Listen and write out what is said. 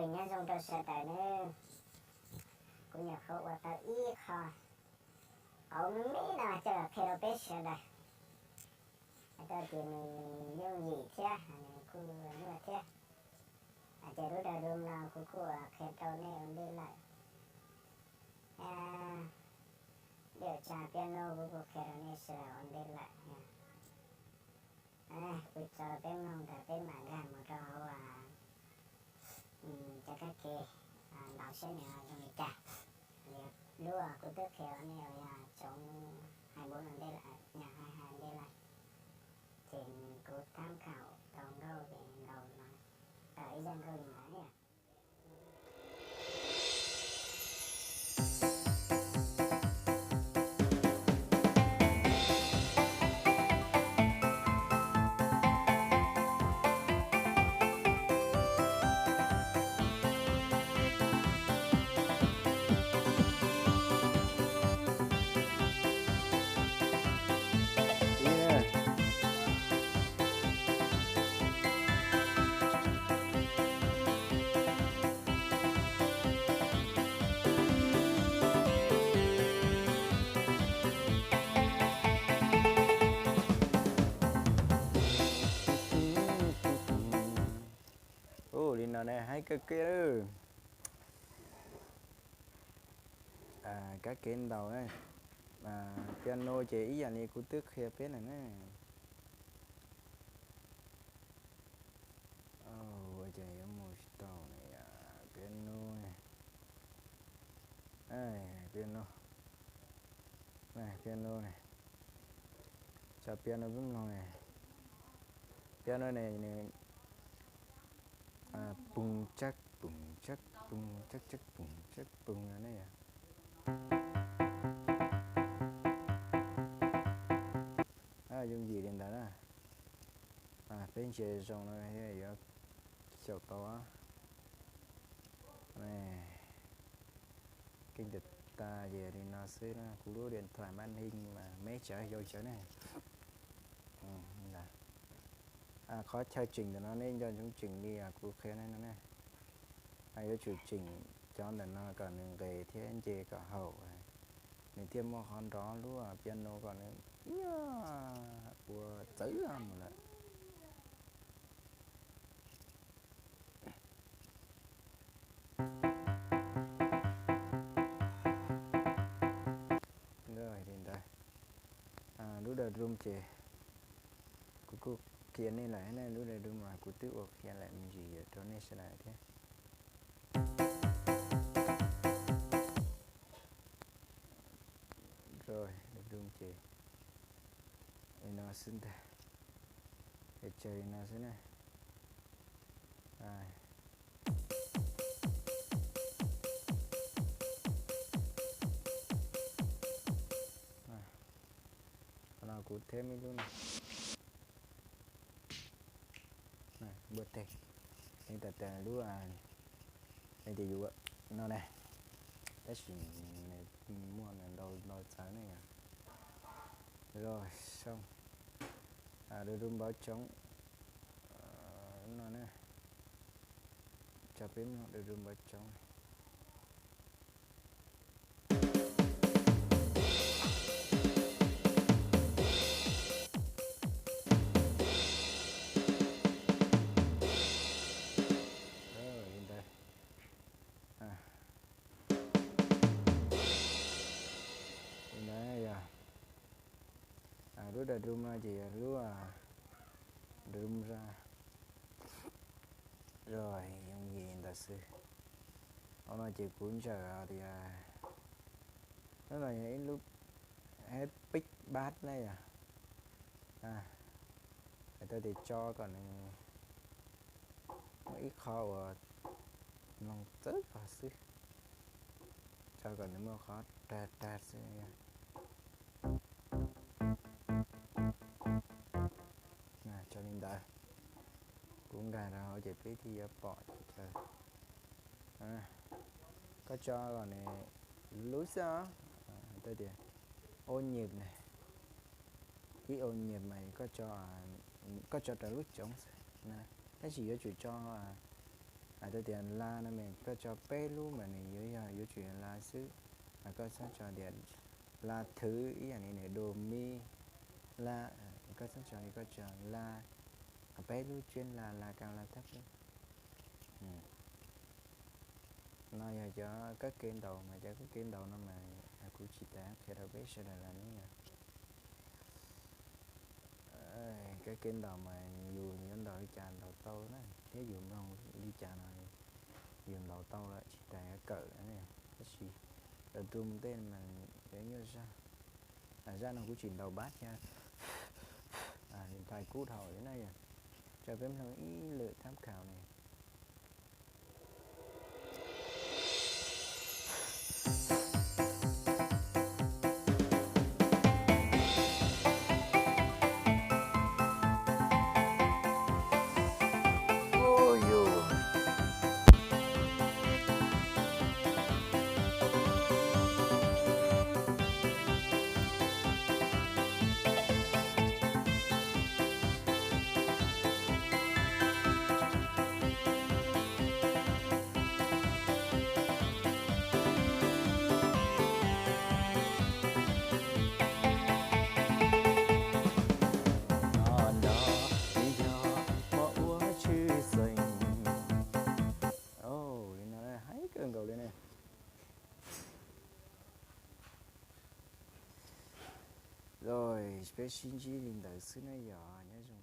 Nyob zoo rau sawv daws nawb, kuv nyuam qhuav ua tau ib qho qauv me me no coj los qhia rau peb sawv daws. Hais tau tias nws yooj yim thiab nws kuj nyuaj thiab. Ces lub dawm room no kuv kuj qhia rau nej ua ntej lawm. Dej tsa piano kuv kuj qhia rau nej sawv daws ua ntej lawm. Kuv tso peb mloog ntawm peb mam nkag mus rau hauv cov kab ke ntaus seb nws zoo li cas. Lub kuv twb qhia nej uas yog tsoov hais npaum no ntej lawm, yog hais hais ntej lawm, ces kuv tham khau tau nkauj ces ntaus no tawm ib zaj nkauj li ntawd. Ua li no ne, haib kawg kiag lawm. Kab ke ntaus na, piano ces ib yam li kuv twb qhia peb lawm na. Ces yuav mus tsis tau ne, piano, piano, piano ne, tso piano peb mloog ne. Piano ne, nws pum tsab pum tsab pum tsab tsab pum tsab pum no ne yom. Yooj yim li ntawd na. Peb ntsia zoo no yuav xyaum tau. Keej tiag tas ces li no xwb na, kuv lub điện thoại màn hình mas meb tsawv yau tsawv ne. Qhov chaw tseem ntawm no nej nco ntsoov tseem li kuv qhia nej no ne. Yuav tsum tseem cov ntawm no kom nws nqes thiab nce kom haum, nws thiaj muaj qhov nrov lub piano kom nws ua txawv mus lawm. Li ntawd, lub dawm room ces kuv kuj qhia nej lawm ne, lub dawm room mas kuv twb ua qhia lawm me ntsis rau nej sawv daws thiab. Dawm room ces li no xwb ntag, es tsawg li no xwb na. Qhov no kuv theb ib lub no. Npua teg, nws tas tas lub tias yus no ne, tab sis nws muaj ntau ntau txawv ne yom. Rồi xong, được room báo trống no ne, cho peb mloog được room báo trống. Li ntawd, li ntawd yog lub dawm room no ces yog lub dawm room ra. Rồi yooj yim ntawd xwb. Hauv no ces kuv ntsawm tias lub no yog ib lub, ib pib bab na yom. Hais tau tias tso kom nws muaj ib qho uas mloog txawv zog xwb, tso kom nws muaj qhov rag rag xwb. Tso li ntawd, kuv nkag rau hauv ces peb thiaj yuav pom ces chaw. Koj tso kom nws lub xwb os, hais tias ô nhiệt này, ít ô nhiệt mà koj tso, koj tso rau lub trống xwb na, tab sis yuav tsum tso Hais tias la no mas koj tso peb lub mas nws yuav yog yuav tsum yog la xwb. Mas koj txhob tso tias la thứ ib yam li nws do mi la, koj txhob tso li, koj tso la, peb lub tsiab la, la cao la thấp. No yog cov kab ke ntaus mas cov kab ke ntaus no mas kuv tsis tas qhia rau peb sawv daws lawm ne yom. Kab ke ntaus mas yus yuav ntaus li cas ntaus tau na, thiab yus mloog li cas no yus ntaus tau lawm tsis tas yuav kawm lawm ne. Tab sis lawv tus mus tej mas yuav nyuaj zaj. Zaj no kuv tsis ntaus bass thiab, li nthais kub dhau li na yom. Tso peb mloog ib lwm thab khaus ne. Li no haib kawg nkaus li ne. Los peb sib ntsib li ntawd xwb na yom, nyob zoo.